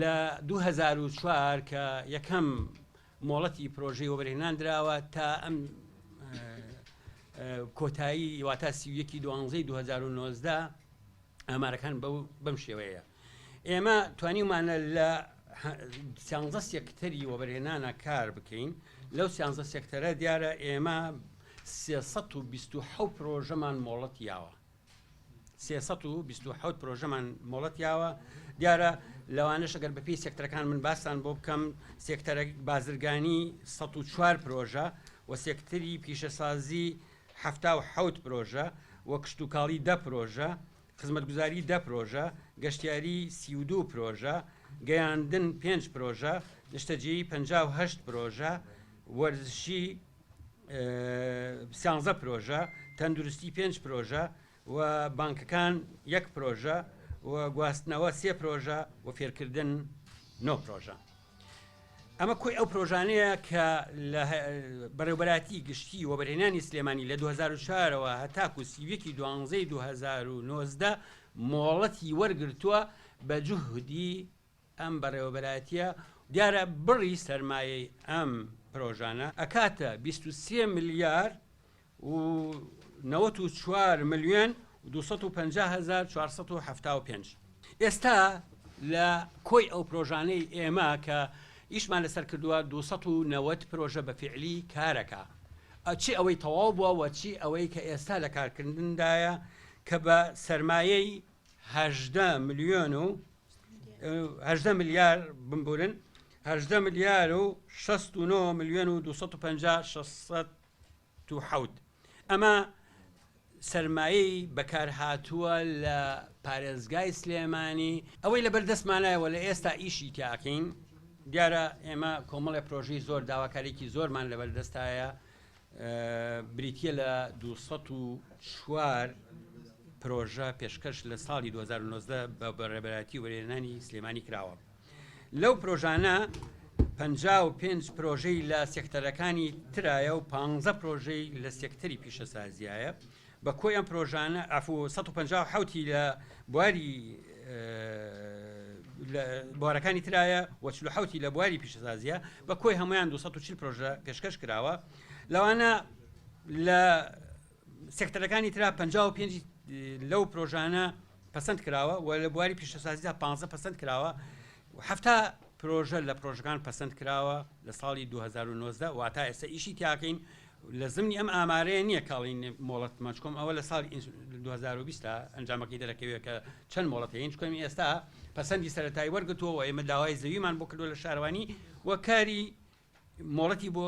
لە 2004 کە یەکەم مۆڵەتی پرۆژەی وەبەرهێنان دراوە تا ئەم کۆتایی واتە 31 دوانزەی 2019 ئامارەکان بەم شێوەیە ئێمە توانیومانە لە سیانزە سێکتەری وەبەرهێنانە کار بکەین لەو سیانزە سێکتەرە دیارە ئێمە 327 پرۆژەمان مۆڵەت یاوە 327 پرۆژەمان مۆڵەت یاوە دیارە لەوانەش ئەگەر بەپێی سێکتەرەکان من باستان بۆ بکەم سێکتەرە بازرگانی 104 پرۆژە و سێکتەری پیشەسازی 77 پرۆژە و کشتوکاڵی دە پرۆژە خزمەتگوزاری دە پرۆژە، گەشتیاری 32 پرۆژە، گەیاندن پێنج پرۆژە، نیشتەجێیی 58 پرۆژە، وەرزشی سیانزە پرۆژە، تەندروستی پێنج پرۆژە و بانکەکان یەک پرۆژە و گواستنەوە سێ پرۆژە و فێرکردن نۆ پرۆژە. ئەمە کۆی ئەو پرۆژانەیە کە لە بەڕێوبەراتی گشتی وەبەرهێنانی سلێمانی لە 2004ەوە هەتاکو 31 دوانزەی 2019 مۆڵەتی وەرگرتووە بە جوهدی ئەم بەڕێوەبەرایەتیە دیارە بڕی سەرمایەی ئەم پرۆژانە ئەکاتە 23 ملیار و 94 ملیۆن و 250 هەزار 475. ئێستا لە کۆی ئەو پرۆژانەی ئێمە کە ئیشمان لەسەر کردووە 290 پرۆژە بە فیعلی کارەکە چی ئەوەی تەواو بووە و چی ئەوەی کە ئێستا لە کارکردندایە کە بە سەرمایەی 18 ملیۆن و 18 ملیار بمبورن 18 ملیار و 69 ملیۆن و 250 607 ئەمە سەرمایەی بەکارهاتووە لە پارێزگای سلێمانی ئەوەی لەبەر دەستمانایەوە لە ئێستا ئیشی تیاکەین دیارە ئێمە کۆمەڵی پرۆژەی زۆر داواکارێکی زۆرمان لەبەر دەستایە بریتییە لە 204 پرۆژە پێشکەش لە ساڵی 2019 بە بەڕێبەرایەتی وەرێنانی سلێمانی کراوە. لەو پرۆژانە 55 پرۆژەی لە سێکتەرەکانی ترایە و 15 پرۆژەی لە سێکتەری پیشەسازیایە بە کۆی ئەم پرۆژانە عەفو 157 ی لە بواری لە بوارەکانی ترایە و 47 ی لە بواری پیشەسازیە بە کۆی هەمویان 240 پرۆژە پێشکەش کراوە لەوانە لە سێکتەرەکانی ترا 55 لەو پرۆژانە پەسەند کراوە و لە بواری پیشەسازیدا 15 پەسەند کراوە هەفتا پرۆژە لە پرۆژەکان پەسەند کراوە لە ساڵی 2019 واتا ئێستا ئیشی تیاکەین لە زمنی ئەم ئامارەیە نییە کاڵین مۆڵەتمان چکۆم ئەوە لە ساڵی 2020 ئەنجامەکەی دەرەکەوێت کە چەند مۆڵەت هەیە چکۆم ئێستا پەسەندی سەرەتایی وەرگتووە و ئێمە داوای زەویمان بۆ کردووە لە شارەوانی و کاری مۆڵەتی بۆ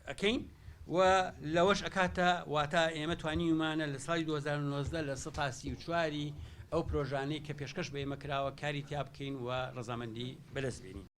ئەکەین و لەوەش ئەکاتە واتە ئێمە توانیومانە لە ساڵی 2019 لە سەتا 34 ئەو پرۆژانەی کە پێشکەش بە ئێمە کراوە کاری تیا بکەین و ڕەزامەندی بەدەست بێنین.